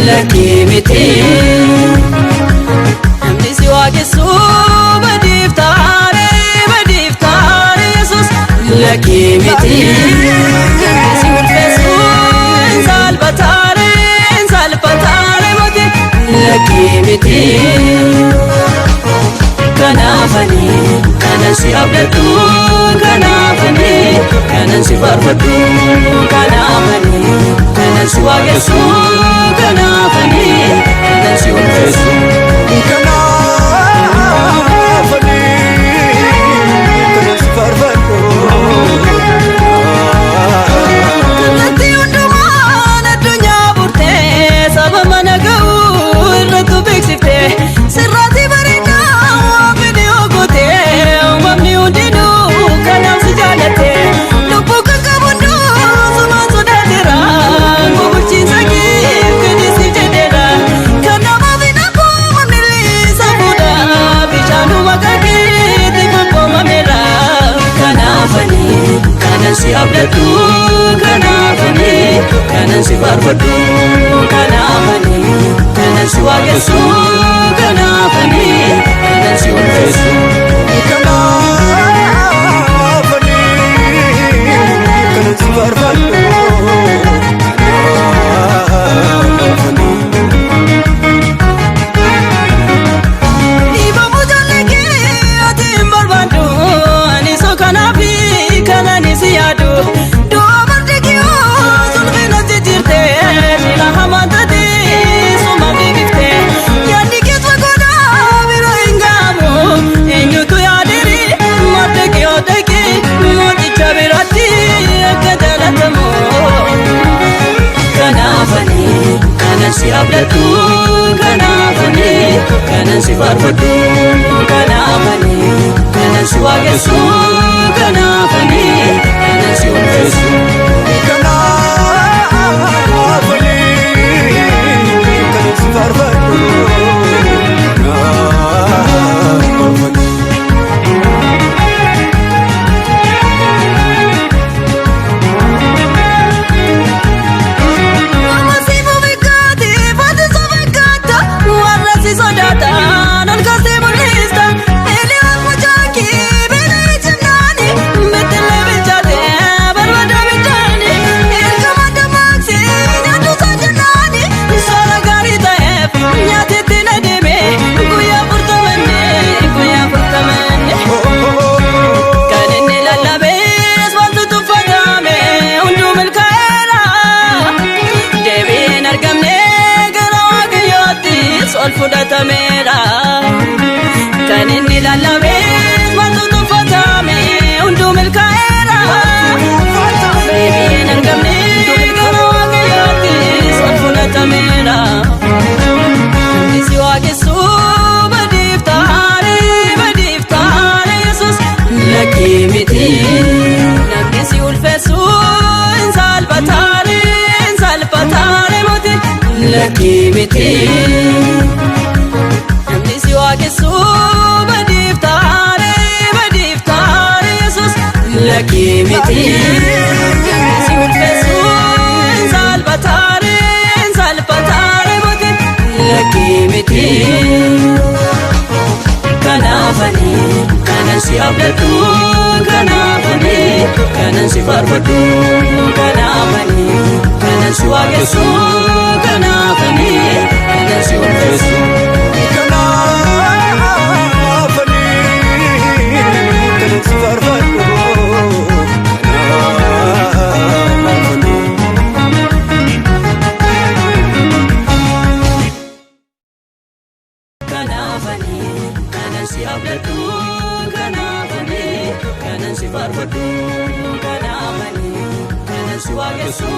Lakkii miti. Namni si waaqessu badiif taane, badiif taane, Yesuus, lakkii miti. Namni si ulfeessu hin salphataane, hin salphataane, mootii, lakkii miti. Kanaafani kanan si abdadhu, kanaafani kanan si faarfadhu, kanaafani kanan si waaqessu, kanaafani kanan si ulfeessu. Kanaafani kanan si faarfadhu. Kallattii hundumaan addunyaa burtee, saba mana ga'uu irrattu beeksiftee, sirraatti bareedaa waan fedhe gootee, uumamni hundinuu kanaaf si jaalatte. Lubbuu kan qabu hunduu sumaan sodaateera, bulchiinsa kee fedhisiif jedheera. Kan namaaf hin abboomamne safuudha, bishaanuma keetti bobboomameera. Kanaafani kanan si abdadhu, kanaafani kanan si faarfadhu, kanaafani kanan si waaqessu, kanaafani kanan si ulfeessu. Kanaafani kanan si faarfadhu. Kanaafani. Dhiibamuu jaalladhee ati hin barbaaddu, ani so kanaafi kanan si yaadu. Du'a barri kiyoo sulfina jijjiirte, shira hamaan taate suma deebifte. Yaadni keessa godhaa bira hin gaamu, eenyutu yaadiri madda kiyoo dhaqee mooticha biratti akka jaalatamu. Kanaafani kanan si abdadhu, kanaafani kanan si faarfadhu, kanaafani kanan si waaqessu, kanaafani kanan si ulfeessu. Kanaafani kanan si faarfadhu. Kanaafani. Nama siif beekaati faati so fakkaata, warra si sodaatan ol kaasee mul'ista. Eliyaas mucaakii beela ijjannaani bittillee bilchaate barbaada biddaani. Ergama dammaqsee nyaatu isaa jennaani soora gaarii ta'eef nyaatitti na deeme guyyaa 40nne, guyyaa 40nne. Kan inni lallabees wanti tuffatame hunduu milkaa'eera. Deebiin argamne gara Waaqayyoottis ol fudhatameera. Kan inni lallabees wanti tuffatame hunduu milkaa'eera. Deebiin argamne gara Waaqayyoottis ol fudhatameera. Namni si waaqessu badiif taane, badiif taane, Yesuus, lakkii miti. Namni si ulfeessu hin salphataane, hin salphataane, mootii, lakkii miti. Namni si waaqessu badiif taane, badiif taane, Yesuus, lakkii miti. Namni si ulfeessu hin salphataane, hin salphataane, mootii, lakkii miti. Kanaafani kanan si abdadhu, kanaafani kanan si faarfadhu, kanaafani kanan si waaqessu, kanaafani kanan si ulfeessu. Kanaafani kanan si faarfadhu. Kanaafani. Kanaafani kanan si abdadhu, kanaafani kanan si faarfadhu, kanaafani kanan si waaqessu.